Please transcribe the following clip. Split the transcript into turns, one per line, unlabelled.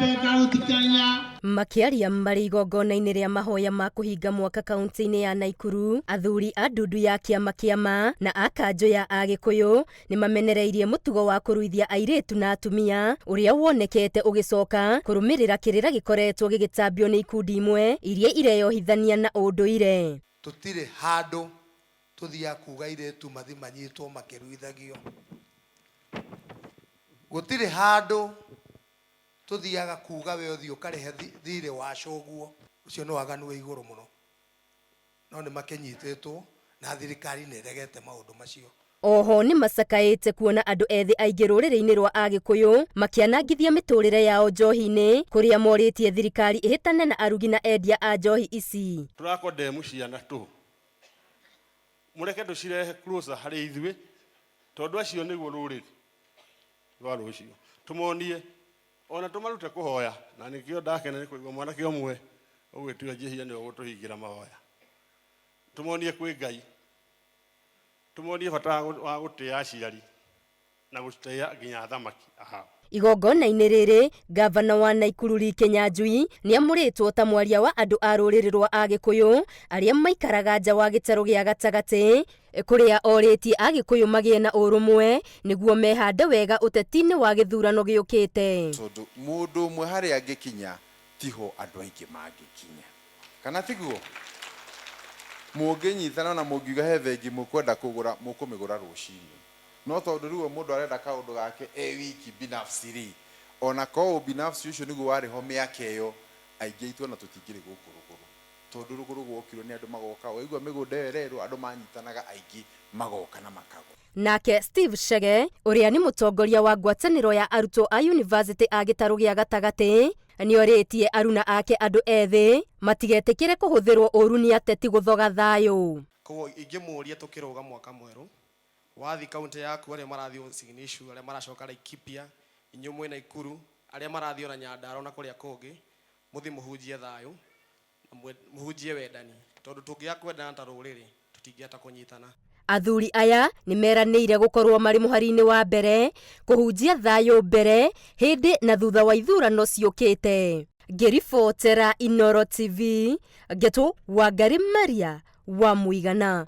Ĩkarutikania.
Makĩaria marĩ igongona-inĩ rĩa mahoya ma kũhinga mwaka kaunti-inĩ ya Naikuru, athuri a ndundu ya kĩama kĩama na a kanjũ ya Agĩkũyũ nĩ mamenereirie mũtugo wa kũruithia airĩtu na atumia ũrĩa wonekete ũgĩcoka kũrũmĩrĩra kĩrĩra gĩkoretwo gĩgĩtambio nĩ ikundi imwe iria ireyohithania na ũndũire.
Tũtirĩ handũ tũthiaga kuga airĩtu mathi manyitwo makĩruithagio. Gũtirĩ handũ tũthiaga kuga we ũthiĩ ũkarĩhe thirĩ wa cũguo. Ũcio nĩ waganu wĩ igũrũ mũno. No nĩ makĩnyitĩtwo na thirikari nĩ ĩregete maũndũ macio.
Oho nĩ macakaĩte kuona andũ ethĩ aingĩ rũrĩrĩ-inĩ rwa Agĩkũyũ makĩanangithia mĩtũrĩre yao njohi-inĩ kũrĩa morĩtie thirikari ĩhĩtane na arugi na endia a njohi ici.
Tũrakondemu ciana tũhũ. Mũreke tũcirehe closer harĩ ithuĩ tondũ acio nĩguo rũrĩrĩ rwa rũciũ. Tũmonie ona tũmarute kũhoya na nĩkĩo ndakena nĩ kũigua mwanake ũmwe ũgwĩtua Njĩhia nĩwe ũgũtũhingĩra mahoya. Tũmonie kwĩ Ngai. Tũmonie bata wa gũtĩa aciari na gũtĩa nginya athamaki ao.
Igongona-inĩ rĩrĩ, Ngavana wa Naikuru Lee Kinyanjui nĩ amũrĩtwo ta mwaria wa andũ a rũrĩrĩ rwa Agĩkũyũ arĩa maikaraga nja wa gĩtarũ gĩa gatagatĩ, kũrĩa orĩtie Agĩkũyũ magĩe na ũrũmwe nĩguo mehande wega ũteti-inĩ wa gĩthurano gĩũkĩte.
Tondũ mũndũ ũmwe harĩa angĩkinya tiho andũ aingĩ mangĩkinya. Kana tiguo? Mũngĩnyitana na mũngiuga he bengi mũkwenda kũgũra, mũkũmĩgũra rũcinĩ. No tondũ rĩu we mũndũ arenda kaũndũ gake e wiki binafsi rĩ, ona korwo ũbinafsi ũcio nĩguo warĩ ho mĩaka ĩyo, aingĩ aitũ ona tũtingĩrĩ gũkũ rũgũrũ. Tondũ rũgũrũ gwokirwo nĩ andũ magoka, waigua mĩgũnda ĩyo ĩrerwo, andũ manyitanaga aingĩ magoka na makagũra.
Nake Steve Chege, ũrĩa nĩ mũtongoria wa ngwatanĩro ya arutwo a yunivasĩtĩ a gĩtarũ gĩa gatagatĩ, nĩorĩtie aruna ake andũ ethĩ matigetĩkĩre kũhũthĩrwo ũru nĩ ateti gũthoga thayũ.
Koguo ingĩmũria tũkĩrũga mwaka mwerũ, wathiĩ kaũntĩ yaku arĩa marathiĩ Uasin Gishu, arĩa maracoka Laikipia, inyuĩ mwĩ Naikuru, arĩa marathiĩ ona Nyandarua na kũrĩa kũngĩ, mũthiĩ mũhunjie thayũ na mũhunjie wendani, tondũ tũngĩaga kwendana ta rũrĩrĩ tũtingĩhota kũnyitana.
Athuri aya nĩ meranĩire gũkorwo marĩ mũhari-inĩ wa mbere kũhunjia thayũ mbere, hĩndĩ na thutha wa ithurano ciũkĩte. Ngĩribotera Inooro TV, ngetwo Wangarĩ Maria wa Mũigana.